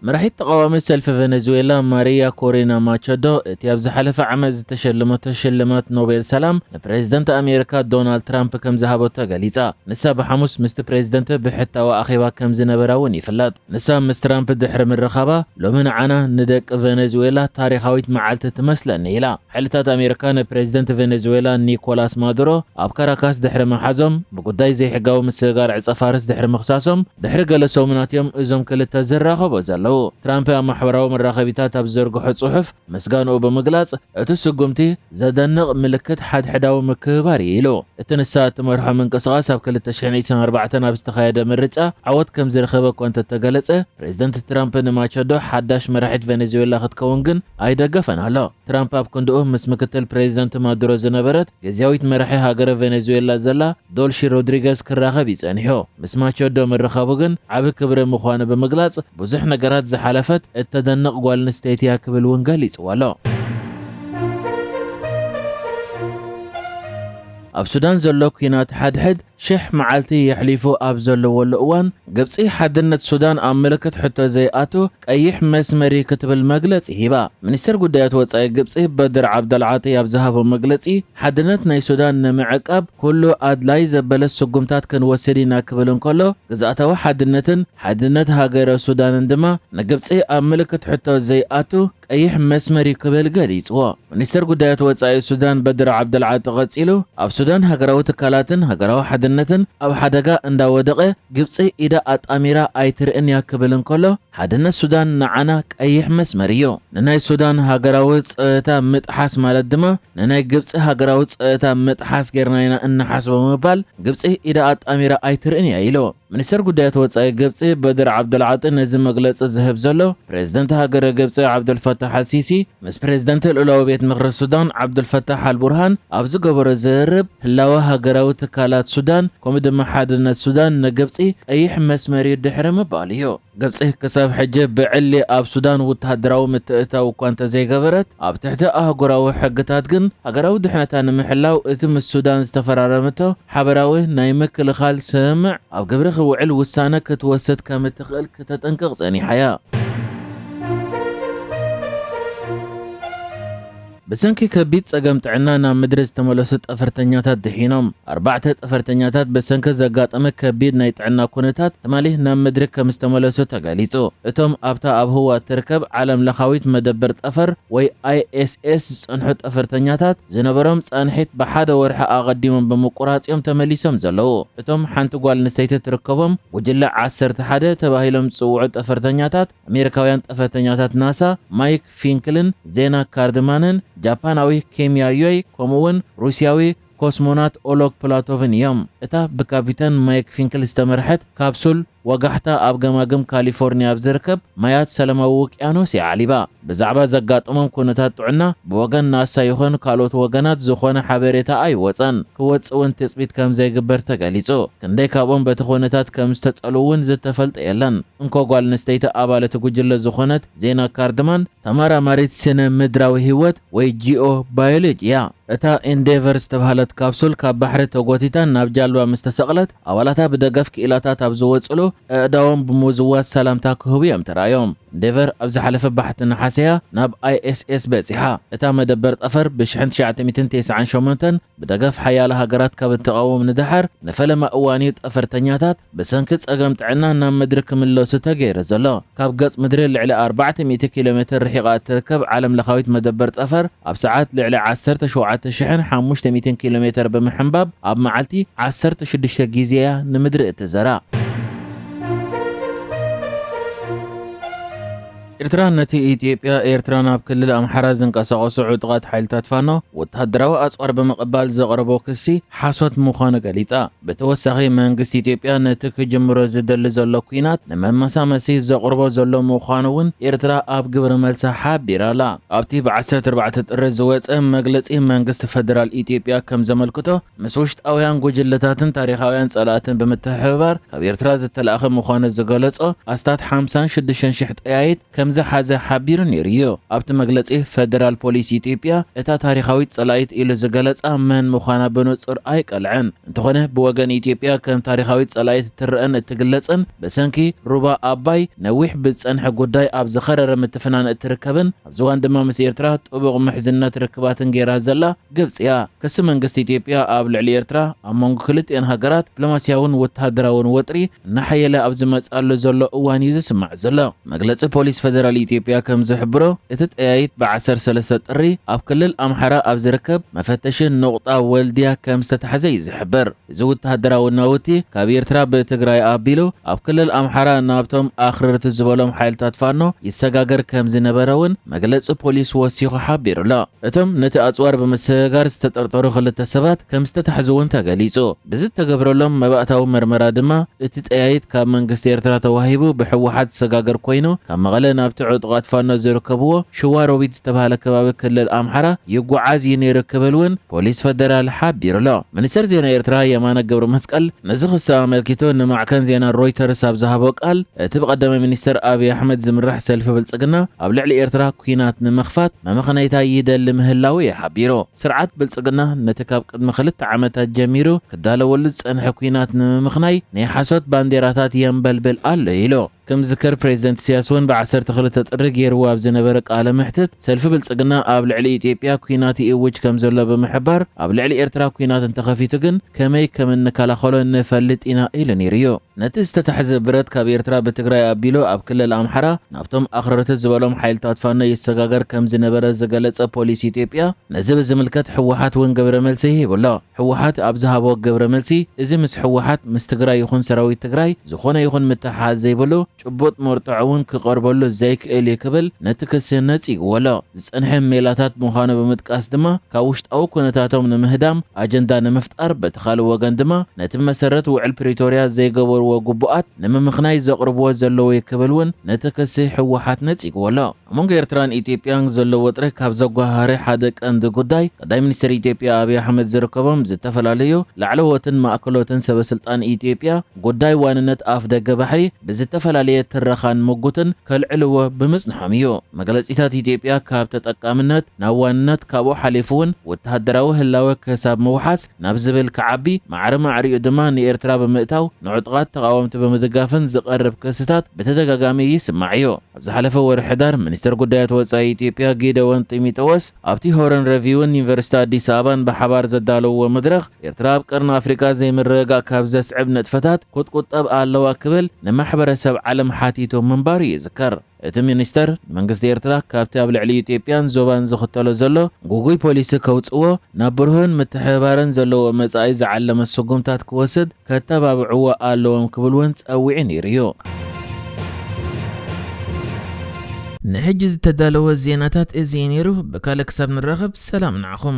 መራሒት ተቓዋሚ ሰልፊ ቬኔዙዌላ ማሪያ ኮሪና ማቸዶ፣ እቲ ኣብ ዝሓለፈ ዓመት ዝተሸለመቶ ሽልማት ኖቤል ሰላም ንፕሬዝደንት ኣሜሪካ ዶናልድ ትራምፕ ከም ዝሃበቶ ገሊጻ። ንሳ ብሓሙስ ምስቲ ፕሬዝደንት ብሕታዊ ኣኼባ ከም ዝነበራ እውን ይፍለጥ። ንሳ ምስ ትራምፕ ድሕሪ ምርኻባ፣ "ሎሚ ንዓና ንደቂ ቬኔዙዌላ ታሪኻዊት መዓልቲ ትመስለኒ" ኢላ። ሓይልታት ኣሜሪካ ንፕሬዝደንት ቬኔዙዌላ ኒኮላስ ማዱሮ ኣብ ካራካስ ድሕሪ ምሓዞም፣ ብጉዳይ ዘይሕጋዊ ምስግጋር ዕጸ ፋርስ ድሕሪ ምኽሳሶም፣ ድሕሪ ገለ ሰሙናት እዮም እዞም ክልተ ዝራኸቡ ዘለዉ። ትራምፕ ኣብ ማሕበራዊ መራኸቢታት ኣብ ዝዘርግሖ ጽሑፍ ምስጋንኡ ብምግላጽ፣ "እቲ ስጉምቲ ዘደንቕ ምልክት ሓድሕዳዊ ምክብባር እዩ" ኢሉ። እቲ ንሳ እትመርሖ ምንቅስቓስ ኣብ ክልተ ሽሕን ዕስራን ኣርባዕተን ኣብ ዝተኻየደ ምርጫ ዓወት ከም ዝረኸበ እኳ እንተተገለጸ፣ ፕሬዝደንት ትራምፕ ንማቸዶ ሓዳሽ መራሒት ቬኔዙዌላ ክትከውን ግን ኣይደገፈን ኣሎ። ትራምፕ ኣብ ክንድኡ ምስ ምክትል ፕሬዝደንት ማዱሮ ዝነበረት ግዝያዊት መራሒ ሃገረ ቬኔዙዌላ ዘላ ዶልሺ ሮድሪገዝ ክራኸብ እዩ ጸኒሑ። ምስ ማቸዶ ምርኻቡ ግን ዓቢ ክብሪ ምዃኑ ብምግላጽ፣ ብዙሕ ነገራት ዝሓለፈት እተደንቕ ጓል ኣንስተይቲ እያ ክብል እውን ገሊጽዋ ኣሎ። ኣብ ሱዳን ዘሎ ኲናት ሓድሕድ ሽሕ መዓልቲ የሕሊፉ ኣብ ዘለወሉ እዋን፣ ግብጺ ሓድነት ሱዳን ኣብ ምልክት ሕቶ ዘይኣቱ ቀይሕ መስመር እዩ ክትብል መግለጺ ሂባ። ሚኒስትር ጉዳያት ወጻኢ ግብጺ በድር ዓብደልዓጢ ኣብ ዝሃቦ መግለጺ፣ ሓድነት ናይ ሱዳን ንምዕቃብ ኩሉ ኣድላይ ዘበለ ስጉምታት ክንወስድ ኢና ክብል እንከሎ፣ ግዝኣታዊ ሓድነትን ሓድነት ሃገረ ሱዳንን ድማ ንግብጺ ኣብ ምልክት ሕቶ ዘይኣቱ ቀይሕ መስመር እዩ ክብል ገሊጽዎ። ሚኒስትር ጉዳያት ወጻኢ ሱዳን በድር ዓብደልዓጢ ቀጺሉ፣ ኣብ ሱዳን ሃገራዊ ትካላትን ሃገራዊ ሓድነትን ኣብ ሓደጋ እንዳወደቐ፣ ግብጺ ኢዳ ኣጣሚራ ኣይትርእን እያ ክብል እንከሎ፣ ሓድነት ሱዳን ንዓና ቀይሕ መስመር እዩ። ንናይ ሱዳን ሃገራዊ ጸጥታ ምጥሓስ ማለት ድማ ንናይ ግብጺ ሃገራዊ ጸጥታ ምጥሓስ ጌርና ኢና እንሓስቦ ብምባል፣ ግብጺ ኢዳ ኣጣሚራ ኣይትርእን እያ ኢሉ። ሚኒስተር ጉዳያት ወጻኢ ግብጺ በድር ዓብደልዓጢ ነዚ መግለጺ ዝህብ ዘሎ፣ ፕሬዝደንት ሃገረ ግብጺ ዓብደልፈታሕ ኣልሲሲ ምስ ፕሬዝደንት ልኡላዊ ቤት ምኽሪ ሱዳን ዓብደልፈታሕ ኣልቡርሃን ኣብ ዝገበሮ ዝርርብ፣ ህላወ ሃገራዊ ትካላት ሱዳን ከምኡ ድማ ሓድነት ሱዳን ንግብጺ ቀይሕ መስመር እዩ ድሕሪ ምባል እዩ። ግብጺ ክሳብ ሕጂ ብዕሊ ኣብ ሱዳን ወተሃደራዊ ምትእትታው እኳ እንተዘይገበረት፣ ኣብ ትሕቲ ኣህጉራዊ ሕግታት ግን ሃገራዊ ድሕነታ ንምሕላው እቲ ምስ ሱዳን ዝተፈራረመቶ ሓበራዊ ናይ ምክልኻል ስምምዕ ኣብ ግብሪ ክውዕል ውሳነ ክትወስድ ከም እትኽእል ክተጠንቅቕ ጸኒሓ እያ። ብሰንኪ ከቢድ ጸገም ጥዕና ናብ ምድሪ ዝተመለሱ ጠፈርተኛታት ድሒኖም። ኣርባዕተ ጠፈርተኛታት ብሰንኪ ዘጋጠመ ከቢድ ናይ ጥዕና ኩነታት ትማሊ ናብ ምድሪ ከም ዝተመለሱ ተገሊጹ። እቶም ኣብታ ኣብ ህዋ እትርከብ ዓለም ለኻዊት መደበር ጠፈር ወይ ኣይ ኤስ ኤስ ዝጸንሑ ጠፈርተኛታት ዝነበሮም ጻንሒት ብሓደ ወርሒ ኣቐዲሞም ብምቁራጽ እዮም ተመሊሶም ዘለዉ። እቶም ሓንቲ ጓል ኣንስተይቲ ትርከቦም ጉጅለ ዓሰርተ ሓደ ተባሂሎም ዝጽውዑ ጠፈርተኛታት፣ ኣሜሪካውያን ጠፈርተኛታት ናሳ ማይክ ፊንክልን ዜና ካርድማንን፣ ጃፓናዊ ኬምያ ዮይ፣ ከምኡ'ውን ሩስያዊ ኮስሞናት ኦሎግ ፕላቶቭን እዮም። እታ ብካፒተን ማይክ ፊንክል ዝተመርሐት ካፕሱል ወጋሕታ ኣብ ገማግም ካሊፎርኒያ ኣብ ዝርከብ ማያት ሰላማዊ ውቅያኖስ እያ ዓሊባ። ብዛዕባ ዘጋጠሞም ኩነታት ጥዕና ብወገን ናሳ ይኹን ካልኦት ወገናት ዝኾነ ሓበሬታ ኣይወጸን። ክወጽእ እውን ትጽቢት ከም ዘይግበር ተገሊጹ። ክንደይ ካብኦም በቲ ኩነታት ከም ዝተጸልዉ እውን ዝተፈልጠ የለን። እንኮ ጓል ኣንስተይቲ ኣባል እቲ ጉጅለ ዝኾነት ዜና ካርድማን፣ ተመራማሪት ስነ ምድራዊ ህይወት ወይ ጂኦ ባዮሎጂ እያ። እታ ኢንዴቨር ዝተባህለት ካፕሱል ካብ ባሕሪ ተጎቲታ ናብ ጃልባ ምስ ተሰቕለት፣ ኣባላታ ብደገፍ ክኢላታት ኣብ ዝወጽሉ ኣእዳዎም ብምውዝዋዝ ሰላምታ ክህቡ እዮም ተራእዮም። ኢንዴቨር ኣብ ዝሓለፈ ባሕቲ ነሓሰያ ናብ ኣይ ኤስ ኤስ በጺሓ። እታ መደበር ጠፈር ብሽሕን ትሽዓተ ሚእትን ተስዓን ሸሞንተን ብደገፍ ሓያለ ሃገራት ካብ እትቐውም ንደሓር፣ ንፈለማ እዋን እዩ ጠፈርተኛታት ብሰንኪ ጸገም ጥዕና ናብ ምድሪ ክምለሱ ተገይሩ ዘሎ። ካብ ገጽ ምድሪ ልዕሊ ኣርባዕተ ሚእቲ ኪሎ ሜትር ርሒቓ እትርከብ ዓለም ለኻዊት መደበር ጠፈር፣ ኣብ ሰዓት ልዕሊ ዓሰርተ ሸውዓተ ሽሕን ሓሙሽተ ሚእትን ኪሎ ሜትር ብምሕንባብ፣ ኣብ መዓልቲ ዓሰርተ ሽዱሽተ ግዜ እያ ንምድሪ እትዘራ። ኤርትራ ነቲ ኢትዮጵያ፣ ኤርትራ ናብ ክልል ኣምሓራ ዝንቀሳቐሱ ዕጡቓት ሓይልታት ፋኖ ወተሃደራዊ ኣጽዋር ብምቕባል ዘቕረቦ ክሲ ሓሶት ምዃኑ ገሊጻ። ብተወሳኺ፣ መንግስቲ ኢትዮጵያ ነቲ ክጅምሮ ዝደሊ ዘሎ ኲናት ንመመሳመሲ ዘቕርቦ ዘሎ ምዃኑ እውን ኤርትራ ኣብ ግብረ መልሳ ሓቢራ ኣላ። ኣብቲ ብ ዓሰርተ ኣርባዕተ ጥሪ ዝወጸ መግለጺ መንግስቲ ፈደራል ኢትዮጵያ ከም ዘመልክቶ፣ ምስ ውሽጣውያን ጉጅለታትን ታሪኻውያን ጸላእትን ብምትሕብባር ካብ ኤርትራ ዝተላእኸ ምዃኑ ዝገለጾ ኣስታት ሓምሳን ሽዱሽተን ሽሕ ጠያይት ከም ዝሓዘ ሓቢሩ ነይሩ እዩ። ኣብቲ መግለጺ፣ ፌደራል ፖሊስ ኢትዮጵያ እታ ታሪኻዊት ጸላኢት ኢሉ ዝገለጻ መን ምዃና ብንጹር ኣይቀልዐን። እንተኾነ፣ ብወገን ኢትዮጵያ ከም ታሪኻዊት ጸላኢት እትረአን እትግለጽን፣ ብሰንኪ ሩባ ኣባይ ነዊሕ ብዝጸንሐ ጉዳይ ኣብ ዝኸረረ ምትፍናን እትርከብን፣ ኣብዚ እዋን ድማ ምስ ኤርትራ ጥቡቕ ምሕዝነት ርክባትን ገይራ ዘላ ግብጺ እያ። ክሲ መንግስቲ ኢትዮጵያ ኣብ ልዕሊ ኤርትራ ኣብ መንጎ ክልቲኤን ሃገራት ዲፕሎማስያውን ወተሃደራውን ወጥሪ እናሓየለ ኣብ ዝመጽኣሉ ዘሎ እዋን እዩ ዝስማዕ ዘሎ። መግለጺ ፖሊስ ፌደራል ኢትዮጵያ ከም ዝሕብሮ፣ እቲ ጠያይት ብ ዓሰርተ ሰለስተ ጥሪ ኣብ ክልል ኣምሓራ ኣብ ዝርከብ መፈተሺ ኑቕጣ ወልድያ ከም ዝተታሕዘ እዩ ዝሕብር። እዚ ወተሃደራዊ ናውቲ ካብ ኤርትራ ብትግራይ ኣቢሉ ኣብ ክልል ኣምሓራ ናብቶም ኣኽረርቲ ዝበሎም ሓይልታት ፋኖ ይሰጋገር ከም ዝነበረ እውን መግለጺ ፖሊስ ወሲኹ ሓቢሩ ኣሎ። እቶም ነቲ ኣጽዋር ብምስግጋር ዝተጠርጠሩ ክልተ ሰባት ከም ዝተታሕዙ እውን ተገሊጹ። ብዝተገብረሎም መባእታዊ መርመራ ድማ፣ እቲ ጠያይት ካብ መንግስቲ ኤርትራ ተዋሂቡ ብህወሓት ዝሰጋገር ኮይኑ፣ ካብ መቐለ ናብቲ ዕጡቓት ፋኖ ዝርከብዎ ሽዋሮቢት ዝተባህለ ከባቢ ክልል ኣምሓራ ይጓዓዝ እዩ ነይሩ ክብል እውን ፖሊስ ፈደራል ሓቢሩ ኣሎ። ሚኒስተር ዜና ኤርትራ የማነ ገብረ መስቀል ነዚ ክሲ ኣመልኪቱ ንማዕከን ዜና ሮይተርስ ኣብ ዝሃቦ ቃል፣ እቲ ብቀዳማይ ሚኒስተር ኣብይ ኣሕመድ ዝምራሕ ሰልፊ ብልጽግና ኣብ ልዕሊ ኤርትራ ኲናት ንምኽፋት መመኽነይታ ይደሊ ምህላዉ እዩ ሓቢሩ። ስርዓት ብልጽግና ነቲ ካብ ቅድሚ ክልተ ዓመታት ጀሚሩ ክዳለወሉ ዝጸንሐ ኲናት ንምምኽናይ ናይ ሓሶት ባንዴራታት የንበልብል ኣሎ ኢሉ። ክምዝከር፣ ፕሬዚደንት ኢሳያስ እውን ብ ዓሰርተ ክልተ ጥሪ ገይርዎ ኣብ ዝነበረ ቃለ መሕትት፣ ሰልፊ ብልጽግና ኣብ ልዕሊ ኢትዮጵያ ኲናት ይእውጅ ከም ዘሎ ብምሕባር፣ ኣብ ልዕሊ ኤርትራ ኲናት እንተኸፊቱ ግን ከመይ ከም እንከላኸሎ ንፈልጥ ኢና ኢሉ ነይሩ እዩ። ነቲ ዝተታሕዘ ብረት ካብ ኤርትራ ብትግራይ ኣቢሉ ኣብ ክልል ኣምሓራ ናብቶም ኣኽረርቲ ዝበሎም ሓይልታት ፋኖ ይሰጋገር ከም ዝነበረ ዝገለጸ ፖሊስ ኢትዮጵያ፣ ነዚ ብዝምልከት ህወሓት እውን ግብረ መልሲ ሂቡ ኣሎ። ህወሓት ኣብ ዝሃቦ ግብረ መልሲ፣ እዚ ምስ ህወሓት፣ ምስ ትግራይ ይኹን ሰራዊት ትግራይ ዝኾነ ይኹን ምትሕሓዝ ዘይብሉ፣ ጭቡጥ መርትዖ እውን ክቐርበሉ ዘይክእል እዩ ክብል ነቲ ክሲ ነጺግዎ ኣሎ። ዝጸንሐ ሜላታት ምዃኑ ብምጥቃስ ድማ፣ ካብ ውሽጣዊ ኩነታቶም ንምህዳም ኣጀንዳ ንምፍጣር፣ በቲ ካልእ ወገን ድማ ነቲ መሰረት ውዕል ፕሪቶርያ ዘይገበርዎ ግቡኣት ንምምኽናይ ዘቕርብዎ ዘለዉ እዩ ክብል እውን ነቲ ክሲ ህወሓት ነጺግዎ ኣሎ። ኣብ መንጎ ኤርትራን ኢትዮጵያን ዘሎ ወጥሪ ካብ ዘጓሃሪ ሓደ ቀንዲ ጉዳይ፣ ቀዳማይ ሚኒስትር ኢትዮጵያ ኣብይ ኣሕመድ ዝርከቦም ዝተፈላለዩ ላዕለዎትን ማእከሎትን ሰበ ስልጣን ኢትዮጵያ፣ ጉዳይ ዋንነት ኣፍ ደገ ባሕሪ ብዝተፈላለየ ትረኻን ምጉትን ከልዕልዎ ብምጽንሖም እዩ። መግለጺታት ኢትዮጵያ ካብ ተጠቃምነት ናብ ዋንነት፣ ካብኡ ሓሊፉ እውን ወተሃደራዊ ህላወ ክሳብ ምውሓስ ናብ ዝብል ክዓቢ፣ ማዕረ ማዕሪኡ ድማ ንኤርትራ ብምእታው ንዕጡቓት ተቓወምቲ ብምድጋፍን ዝቐርብ ክስታት ብተደጋጋሚ ይስማዕ እዩ። ኣብ ዝሓለፈ ወርሒ ሕዳር፣ ሚኒስተር ጉዳያት ወጻኢ ኢትዮጵያ ጊደዎን ጢሞቴዎስ ኣብቲ ሆርን ሬቪውን ዩኒቨርሲቲ ኣዲስ ኣበባን ብሓባር ዘዳለውዎ መድረኽ፣ ኤርትራ ኣብ ቀርኒ ኣፍሪቃ ዘይምርግጋእ ካብ ዘስዕብ ንጥፈታት ክትቁጠብ ኣለዋ ክብል ንማሕበረሰብ ዓለም ሓቲቱ ምንባሩ ይዝከር። እቲ ሚኒስተር፣ መንግስቲ ኤርትራ ካብቲ ኣብ ልዕሊ ኢትዮጵያን ዞባን ዝኽተሎ ዘሎ ጉጉይ ፖሊሲ ከውጽዎ፣ ናብ ብርሁን ምትሕብባርን ዘለዎ መጻኢ ዝዓለመ ስጉምታት ክወስድ ከተባብዕዎ ኣለዎም ክብል እውን ጸዊዑ ነይሩ እዩ። ንሕጂ ዝተዳለወ ዜናታት እዚ እዩ ነይሩ። ብካልእ ክሳብ ንራኸብ፣ ሰላም ንዓኹም።